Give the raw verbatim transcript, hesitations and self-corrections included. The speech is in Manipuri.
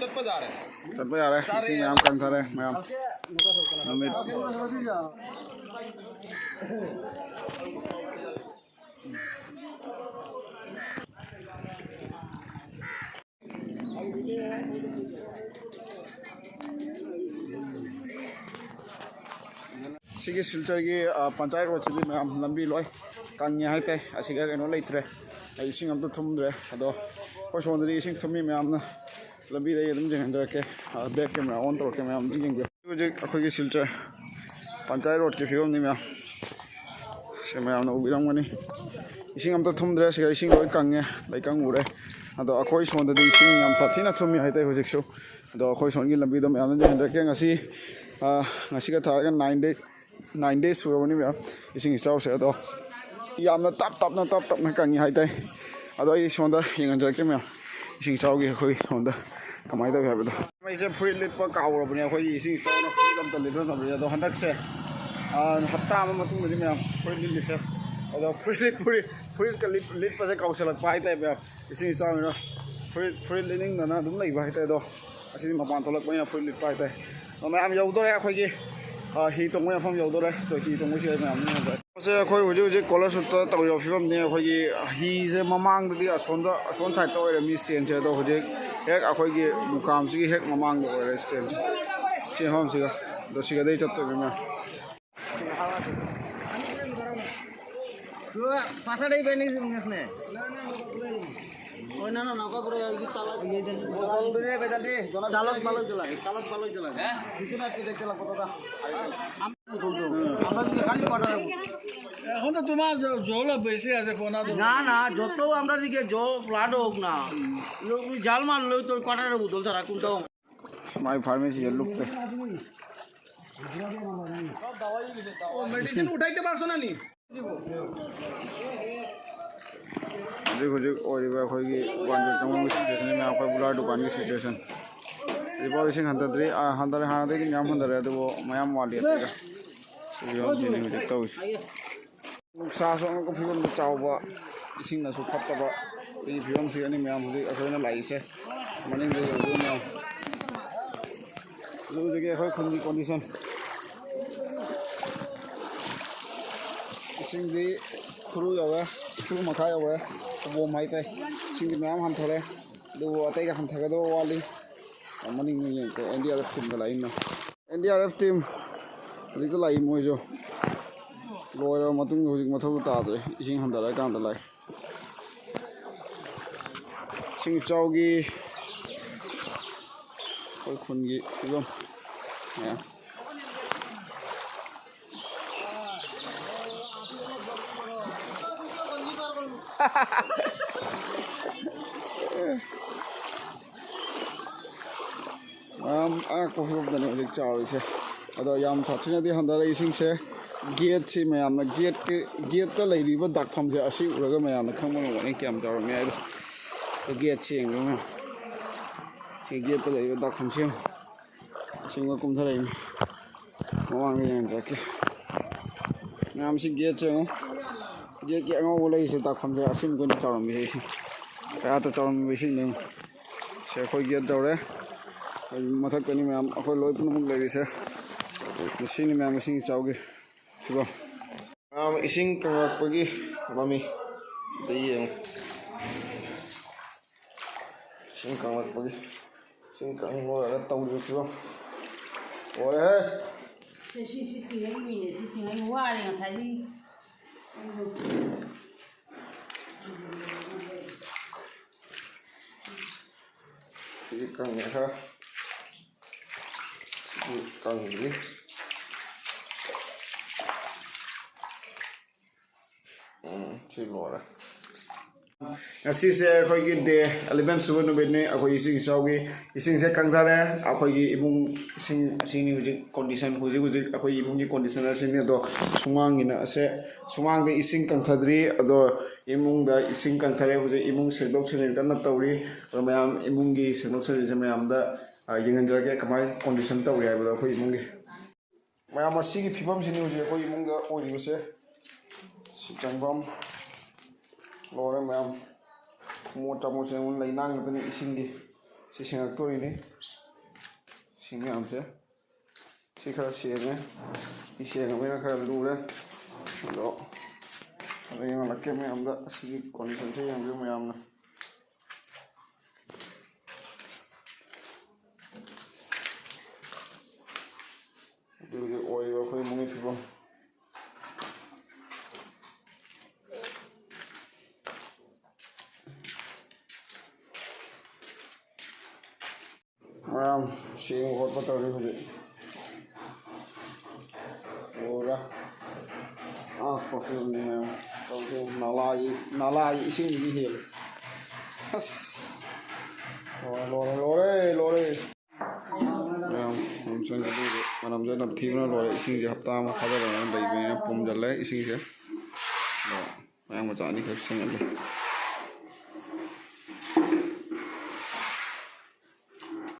ꯆꯠꯄ ꯌꯥꯔꯦ꯫ ꯏꯁꯤꯡ ꯃꯌꯥꯝ ꯀꯪꯊꯔꯦ ꯃꯌꯥꯝ꯫ ꯅꯨꯃꯤꯠ ꯁꯤꯒꯤ ꯁꯤꯜꯆꯔꯒꯤ, ꯑ, ꯄꯟꯆꯥꯌꯠ ꯔꯣꯗꯁꯤꯗꯤ ꯃꯌꯥꯝ ꯂꯝꯕꯤ ꯂꯣꯏ ꯀꯪꯉꯦ ꯍꯥꯏꯇꯥꯏ꯫ ꯑꯁꯤꯒ ꯀꯩꯅꯣ ꯂꯩꯇ꯭ꯔꯦ, ꯏꯁꯤꯡ ꯑꯝꯇ ꯊꯨꯝꯗ꯭ꯔꯦ꯫ ꯑꯗꯣ ꯑꯩꯈꯣꯏ ꯁꯣꯝꯗꯗꯤ ꯏꯁꯤꯡ ꯊꯨꯝꯃꯤ ꯃꯌꯥꯝꯅ꯫ ꯂꯝꯕꯤꯗ ꯑꯩ ꯑꯗꯨꯝ ꯌꯦꯡꯍꯟꯖꯔꯛꯀꯦ꯫ ꯑ, back camera on ꯇꯧꯔꯛꯀꯦ, ꯃꯌꯥꯝ ꯑꯗꯨꯝ ꯌꯦꯡꯕꯤꯌꯨ꯫ ꯍꯧꯖꯤꯛ ꯑꯩꯈꯣꯏꯒꯤ ꯁꯤꯜꯆꯔ ꯄꯟꯆꯥꯌꯠ ꯔꯣꯗꯀꯤ ꯐꯤꯕꯝꯅꯤ ꯃꯌꯥꯝ꯫ ꯁꯤ ꯃꯌꯥꯝꯅ ꯎꯕꯤꯔꯝꯒꯅꯤ꯫ ꯏꯁꯤꯡ ꯑꯝꯇ ꯊꯨꯝꯗ꯭ꯔꯦ, ꯁꯤꯗ ꯏꯁꯤꯡ ꯂꯣꯏ ꯀꯪꯉꯦ, ꯂꯩꯀꯪ ꯎꯔꯦ꯫ ꯑꯗꯣ ꯑꯩꯈꯣꯏ ꯁꯣꯝꯗꯗꯤ ꯏꯁꯤꯡ ꯌꯥꯝ ꯁꯥꯊꯤꯅ ꯊꯨꯝꯃꯤ ꯍꯥꯏꯇꯥꯔꯦ ꯍꯧꯖꯤꯛꯁꯨ꯫ ꯑꯗꯣ ꯑꯩꯈꯣꯏ ꯁꯣꯝꯒꯤ ꯂꯝꯕꯤꯗꯣ ꯃꯌꯥꯝꯅ ꯌꯦꯡꯍꯟꯖꯔꯛꯀꯦ꯫ ꯉꯁꯤ, ꯑ, ꯉꯁꯤꯒ ꯊꯥꯔꯒ nine day nine days ꯁꯨꯔꯕꯅꯤ ꯃꯌꯥꯝ ꯏꯁꯤꯡ ꯏꯆꯥꯎꯁꯦ꯫ ꯑꯗꯣ ꯌꯥꯝꯅ ꯇꯞ ꯇꯞꯅ, ꯇꯞ ꯇꯞꯅ ꯀꯪꯉꯤ ꯍꯥꯏꯇꯥꯏ꯫ ꯑꯗꯣ ꯑꯩ ꯁꯣꯝꯗ ꯌꯦꯡꯍꯟꯖꯔꯛꯀꯦ ꯃꯌꯥꯝ, ꯏꯁꯤꯡ ꯏꯆꯥꯎꯒꯤ ꯑꯩꯈꯣꯏ ꯁꯣꯝꯗ ꯀꯃꯥꯏꯅ ꯇꯧꯏ ꯍꯥꯏꯕꯗꯣ꯫ ꯑꯩꯁꯦ ꯐꯨꯔꯤꯠ ꯂꯤꯠꯄ ꯀꯥꯎꯔꯕꯅꯦ꯫ ꯑꯩꯈꯣꯏꯒꯤ ꯏꯁꯤꯡ ꯏꯆꯥꯎꯅ ꯐꯨꯔꯤꯠ ꯑꯝꯇ ꯂꯤꯠꯍꯟꯗꯕꯅꯦ꯫ ꯑꯗꯣ ꯍꯟꯗꯛꯁꯦ, ꯑ, ꯍꯞꯇꯥ ꯑꯃ ꯃꯇꯨꯡꯗꯗꯤ ꯃꯌꯥꯝ ꯐꯨꯔꯤꯠ ꯂꯤꯠꯂꯤꯁꯦ꯫ ꯑꯗꯣ ꯐꯨꯔꯤꯠ ꯂꯤꯠ-, ꯐꯨꯔꯤꯠ, ꯐꯨꯔꯤꯠꯀ ꯂꯤꯠ-, ꯂꯤꯠꯄꯁꯦ ꯀꯥꯎꯁꯜꯂꯛꯄ ꯍꯥꯏꯇꯥꯔꯦ ꯃꯌꯥꯝ꯫ ꯏꯁꯤꯡ ꯏꯆꯥꯎꯅꯤꯅ ꯐꯨꯔꯤꯠ, ꯐꯨꯔꯤꯠ ꯂꯤꯠꯅꯤꯡꯗꯅ ꯑꯗꯨꯝ ꯂꯩꯕ ꯍꯥꯏꯇꯥꯔꯦ꯫ ꯑꯗꯣ ꯑꯁꯤꯗꯤ ꯃꯄꯥꯟ ꯊꯣꯛꯂꯛꯄꯅꯤꯅ ꯐꯨꯔꯤꯠ ꯂꯤꯠꯄ ꯍꯥꯏꯇꯥꯔꯦ꯫ ꯑꯗꯣ ꯃꯌꯥꯝ ꯌꯧꯗꯣꯔꯦ ꯑꯩꯈꯣꯏꯒꯤ, ꯑ, ꯍꯤ ꯇꯣꯡꯕ ꯃꯐꯝ ꯌꯧꯗꯣꯔꯦ꯫ ꯑꯗꯣ ꯍꯤ ꯇꯣꯡꯕꯁꯤꯗ ꯃꯌꯥꯝ ꯌꯦꯡꯉꯒ ꯁꯦ ꯑꯩꯈꯣꯏ ꯍꯧꯖꯤꯛ ꯍꯧꯖꯤꯛ ꯀꯣꯂꯔꯁꯨꯠꯇ ꯇꯧꯔꯤꯕ ꯐꯤꯕꯝꯅꯤ꯫ ꯑꯩꯈꯣꯏꯒꯤ ꯍꯤꯁꯦ ꯃꯃꯥꯡꯗꯗꯤ ꯑꯁꯣꯝꯗ, ꯑꯁꯣꯝ ꯁꯥꯏꯗꯇ ꯑꯣꯏꯔꯝꯃꯤ ꯁ꯭ꯇꯦꯟꯁꯦ, ꯑꯗꯣ ꯍꯧꯖꯤꯛ ꯍꯦꯛ ꯑꯩꯈꯣꯏꯒꯤ ꯃꯨꯀꯥꯝꯁꯤꯒꯤ ꯍꯦꯛ ꯃꯃꯥꯡꯗ ꯑꯣꯏꯔꯦ ꯁ꯭ꯇꯦꯟꯁꯦ, ꯁꯤ ꯃꯐꯝꯁꯤꯒ꯫ ꯑꯗꯣ ꯁꯤꯒꯗꯩ ꯆꯠꯇꯣꯏꯅꯤ ꯃꯌꯥꯝ꯫ চালাক মালাক জ্বলা, চালাক মালাক জ্বলা। আমরা যদি খালি কোয়ার্টারে এখন তো তোমার জ-, জল বেশি আছে, কোনা তো। না, না, যত আমরা দিকে জল ফ্লাড হোক না, লোক জাল মারলেও তোর কোয়ার্টারে বোতল ছাড়া কোনটাও। স্মাই ফার্মেসি লুকতে। মেডিসিন উঠাইতে পারছো না নি? ꯍꯧꯖꯤꯛ ꯍꯧꯖꯤꯛ ꯑꯣꯏꯔꯤꯕ ꯑꯩꯈꯣꯏꯒꯤ ꯋꯥꯟꯖꯣꯏ ꯆꯪꯐꯝꯒꯤ ꯁꯤꯆꯨꯋꯦꯁꯟꯁꯤ ꯃꯌꯥꯝ, ꯑꯩꯈꯣꯏ ꯕꯨꯂꯥꯔ ꯗꯨꯀꯥꯟꯒꯤ ꯁꯤꯆꯨꯋꯦꯁꯟ꯫ ꯍꯧꯖꯤꯛꯐꯥꯎ ꯏꯁꯤꯡ ꯍꯟꯊꯗ꯭ꯔꯤ꯫ ꯑꯥ, ꯍꯟꯊꯔꯦ, ꯍꯥꯟꯅꯗꯒꯤ ꯃꯌꯥꯝ ꯍꯟꯊꯔꯦ, ꯑꯗꯨꯕꯨ ꯃꯌꯥꯝ ꯋꯥꯠꯂꯤ ꯑꯇꯩꯒ꯫ ꯁꯤꯒꯤ ꯐꯤꯕꯝꯁꯤꯅꯤ ꯍꯧꯖꯤꯛ ꯇꯧꯔꯤꯁꯤ꯫ ꯅꯨꯡꯁꯥꯁꯨ ꯑꯉꯛꯄ ꯐꯤꯕꯝꯗ ꯆꯥꯎꯕ, ꯏꯁꯤꯡꯅꯁꯨ ꯐꯠꯇꯕ, ꯁꯤꯒꯤ ꯐꯤꯕꯝꯁꯤꯒꯅꯤ ꯃꯌꯥꯝ ꯍꯧꯖꯤꯛ ꯑꯩꯈꯣꯏꯅ ꯂꯥꯛꯏꯁꯦ꯫ ꯃꯅꯤꯡꯗ ꯌꯦꯡꯕꯤꯌꯨ ꯃꯌꯥꯝ꯫ ꯍꯧꯖꯤꯛ ꯍꯧꯖꯤꯛꯀꯤ ꯑꯩꯈꯣꯏ ꯈꯨꯟꯒꯤ condition꯫ ꯏꯁꯤꯡꯗꯤ ꯈꯨꯔꯨ ꯌꯧꯔꯦ, ꯈꯨꯔꯨ ꯃꯈꯥ ꯌꯧꯔꯦ, ꯈꯨꯕꯣꯝ ꯍꯥꯏꯇꯥꯔꯦ꯫ ꯏꯁꯤꯡꯗꯤ ꯃꯌꯥꯝ ꯍꯟꯊꯔꯦ, ꯑꯗꯨꯕꯨ ꯑꯇꯩꯒ ꯍꯟꯊꯒꯗꯕ ꯋꯥꯠꯂꯤ꯫ ꯃꯅꯤꯡ ꯌꯦꯡꯉꯦ, N D R F teamꯒ ꯂꯥꯛꯏ ꯃꯌꯥꯝ꯫ N D R F team ꯍꯧꯖꯤꯛꯇ ꯂꯥꯛꯏ ꯃꯣꯏꯁꯨ꯫ ꯂꯣꯏꯔꯕ ꯃꯇꯨꯡꯗ ꯍꯧꯖꯤꯛ ꯃꯊꯧ ꯇꯥꯗ꯭ꯔꯦ, ꯏꯁꯤꯡ ꯍꯟꯊꯔꯀꯥꯟꯗ ꯂꯥꯛꯏ꯫ ꯏꯁꯤꯡ ꯏꯆꯥꯎꯒꯤ ꯑꯩꯈꯣꯏ ꯈꯨꯟꯒꯤ ꯐꯤꯕꯝ ꯃꯌꯥꯝ꯫ ꯃꯌꯥꯝ ꯑꯉꯛꯄ ꯐꯤꯕꯝꯗꯅꯤ ꯍꯧꯖꯤꯛ ꯆꯥꯎꯔꯤꯁꯦ꯫ ꯑꯗꯣ ꯌꯥꯝ ꯁꯥꯊꯤꯅꯗꯤ ꯍꯟꯊꯔꯛꯏ ꯏꯁꯤꯡꯁꯦ꯫ Gateꯁꯤ ꯃꯌꯥꯝꯅ, gateꯀꯤ, gateꯇ ꯂꯩꯔꯤꯕ ꯗꯥꯛꯐꯝꯁꯦ ꯑꯁꯤ ꯎꯔꯒ ꯃꯌꯥꯝꯅ ꯈꯪꯕ ꯉꯝꯒꯅꯤ ꯀꯌꯥꯝ ꯆꯥꯎꯔꯝꯃꯤ ꯍꯥꯏꯗꯣ꯫ Gateꯁꯤ ꯌꯦꯡꯉꯣ ꯃꯌꯥꯝ꯫ ꯁꯤ gateꯇ ꯂꯩꯔꯤꯕ ꯗꯥꯛꯐꯝꯁꯦ ꯌꯦꯡꯉꯣ꯫ ꯏꯁꯤꯡ ꯂꯣꯏ ꯀꯨꯝꯊꯔꯛꯏꯅꯤ꯫ ꯃꯃꯥꯡꯗ ꯌꯦꯡꯍꯟꯖꯔꯛꯀꯦ꯫ ꯃꯌꯥꯝ ꯁꯤ gateꯁꯦ ꯌꯦꯡꯉꯣ꯫ Gateꯀꯤ ꯑꯉꯧꯕ ꯂꯩꯔꯤꯁꯦ ꯗꯥꯛꯐꯝꯁꯦ ꯑꯁꯤꯅ ꯀꯨꯏꯅ ꯆꯥꯎꯔꯝꯃꯤ ꯏꯁꯤꯡ꯫ ꯀꯌꯥꯗ ꯆꯥꯎꯔꯝꯃꯤꯕ ꯏꯁꯤꯡꯅꯣ ꯌꯦꯡꯉꯣ꯫ ꯁꯦ ꯑꯩꯈꯣꯏ gate ꯌꯧꯔꯦ꯫ ꯑꯩ ꯃꯊꯛꯇꯅꯤ ꯃꯌꯥꯝ ꯑꯩꯈꯣꯏ ꯂꯣꯏ ꯄꯨꯝꯅꯃꯛ ꯂꯩꯔꯤꯁꯦ꯫ ꯃꯁꯤꯅꯤ ꯃꯌꯥꯝ ꯏꯁꯤꯡ ꯏꯆꯥꯎꯒꯤ ꯐꯤꯕꯝ꯫ ꯃꯌꯥꯝ ꯏꯁꯤꯡ ꯀꯪꯂꯛꯄꯒꯤ ꯃꯃꯤ ꯑꯝꯇ ꯌꯦꯡꯉꯨ꯫ ꯏꯁꯤꯡ ꯀꯪꯂꯛꯄꯒꯤ꯫ ꯏꯁꯤꯡ ꯀꯪ ꯂꯣꯏꯔꯒ ꯇꯧꯔꯤꯕ ꯐꯤꯕꯝ꯫ ꯂꯣꯏꯔꯦꯍꯦ꯫ ꯁꯤ, ꯁꯤ, ꯁꯤ ꯆꯤꯡꯉꯛꯏ ꯃꯤꯅꯦ꯫ ꯁꯤ ꯆꯤꯡꯉꯛꯏ ꯋꯥꯔꯦ ꯉꯁꯥꯏꯗꯒꯤ꯫ ꯁꯤꯗꯤ ꯀꯪꯉꯦ ꯈꯔ꯫ ꯁꯤꯗꯤ ꯀꯪꯗ꯭ꯔꯤ꯫ ꯎꯝ, ꯁꯤ ꯂꯣꯏꯔꯦ꯫ ꯉꯁꯤꯁꯦ ꯑꯩꯈꯣꯏꯒꯤ day eleven ꯁꯨꯕ ꯅꯨꯃꯤꯠꯅꯤ꯫ ꯑꯩꯈꯣꯏ ꯏꯁꯤꯡ ꯏꯆꯥꯎꯒꯤ ꯏꯁꯤꯡꯁꯦ ꯀꯪꯊꯔꯦ꯫ ꯑꯩꯈꯣꯏꯒꯤ ꯏꯃꯨꯡ ꯏꯁꯤꯡ ꯑꯁꯤꯅꯤ ꯍꯧꯖꯤꯛ condition, ꯍꯧꯖꯤꯛ ꯍꯧꯖꯤꯛ ꯑꯩꯈꯣꯏ ꯏꯃꯨꯡꯒꯤ condition ꯑꯁꯤꯅꯤ꯫ ꯑꯗꯣ ꯁꯨꯃꯥꯡꯒꯤꯅ ꯑꯁꯦ, ꯁꯨꯃꯥꯡꯗ ꯏꯁꯤꯡ ꯀꯪꯊꯗ꯭ꯔꯤ꯫ ꯑꯗꯣ ꯏꯃꯨꯡꯗ ꯏꯁꯤꯡ ꯀꯪꯊꯔꯦ꯫ ꯍꯧꯖꯤꯛ ꯏꯃꯨꯡ ꯁꯦꯡꯗꯣꯛ ꯁꯦꯡꯖꯤꯟ ꯀꯟꯅ ꯇꯧꯔꯤ꯫ ꯑꯗꯣ ꯃꯌꯥꯝ ꯏꯃꯨꯡꯒꯤ ꯁꯦꯡꯗꯣꯛ ꯁꯦꯡꯖꯤꯟꯁꯦ ꯃꯌꯥꯝꯗ, ꯑ, ꯌꯦꯡꯍꯟꯖꯔꯛꯀꯦ ꯀꯃꯥꯏꯅ condition ꯇꯧꯔꯤ ꯍꯥꯏꯕꯗꯣ ꯑꯩꯈꯣꯏ ꯏꯃꯨꯡꯒꯤ꯫ ꯃꯌꯥꯝ, ꯑꯁꯤꯒꯤ ꯐꯤꯕꯝꯁꯤꯅꯤ ꯍꯧꯖꯤꯛ ꯑꯩꯈꯣꯏ ꯏꯃꯨꯡꯗ ꯑꯣꯏꯔꯤꯕꯁꯦ꯫ ꯁꯤ ꯆꯪꯐꯝ ꯂꯣꯏꯔꯦ ꯃꯌꯥꯝ꯫ ꯃꯣꯠ ꯆꯥꯃꯣꯠꯁꯦ ꯑꯩꯉꯣꯟꯗ ꯂꯩꯅꯥꯡ ꯉꯥꯛꯇꯅꯤ ꯏꯁꯤꯡꯒꯤ꯫ ꯁꯤ ꯁꯦꯡꯉꯛꯇꯣꯔꯤꯅꯤ꯫ ꯁꯤ ꯃꯌꯥꯝꯁꯦ꯫ ꯁꯤ ꯈꯔ ꯁꯦꯡꯉꯦ꯫ ꯁꯤ ꯁꯦꯡꯉꯕꯅꯤꯅ ꯈꯔ ꯂꯨꯔꯦ꯫ ꯑꯗꯣ ꯑꯗ ꯌꯦꯡꯍꯜꯂꯛꯀꯦ ꯃꯌꯥꯝꯗ꯫ ꯑꯁꯤꯒꯤ conditionꯁꯦ ꯌꯦꯡꯕꯤꯌꯨ ꯃꯌꯥꯝꯅ꯫ ꯑꯗꯨꯒꯤ ꯑꯣꯏꯔꯤꯕ ꯑꯩꯈꯣꯏ ꯏꯃꯨꯡꯒꯤ ꯐꯤꯕꯝ꯫ ꯃꯌꯥꯝ ꯁꯦꯡꯕ ꯈꯣꯠꯄ ꯇꯧꯔꯤ ꯍꯧꯖꯤꯛ꯫ ꯄꯨꯔꯥ꯫ ꯑꯥ, ꯀꯣꯐꯤꯅꯤ ꯃꯌꯥꯝ꯫ ꯇꯧꯔꯤꯁꯦ ꯅꯥꯂꯥꯒꯤ, ꯅꯥꯂꯥꯒꯤ ꯏꯁꯤꯡꯗꯒꯤ ꯍꯦꯜꯂꯦ꯫ ꯑꯁ꯫ ꯂꯣꯏꯔꯦ, ꯂꯣꯏꯔꯦ, ꯂꯣꯏꯔꯦ, ꯂꯣꯏꯔꯦ꯫ ꯃꯌꯥꯝ ꯌꯥꯝ ꯆꯪꯉꯦ꯫ ꯑꯗꯨꯒ ꯃꯅꯝꯁꯦ ꯅꯝꯊꯤꯕꯅ ꯂꯣꯏꯔꯦ꯫ ꯏꯁꯤꯡꯁꯦ ꯍꯞꯇꯥ ꯑꯃ ꯐꯥꯖꯤꯜꯂꯒ ꯂꯩꯕꯅꯤꯅ ꯄꯨꯝꯁꯤꯜꯂꯦ ꯏꯁꯤꯡꯁꯦ꯫ ꯑꯗꯣ ꯃꯌꯥꯝ ꯃꯆꯥ ꯑꯅꯤꯈꯛ ꯁꯦꯡꯍꯜꯂꯦ꯫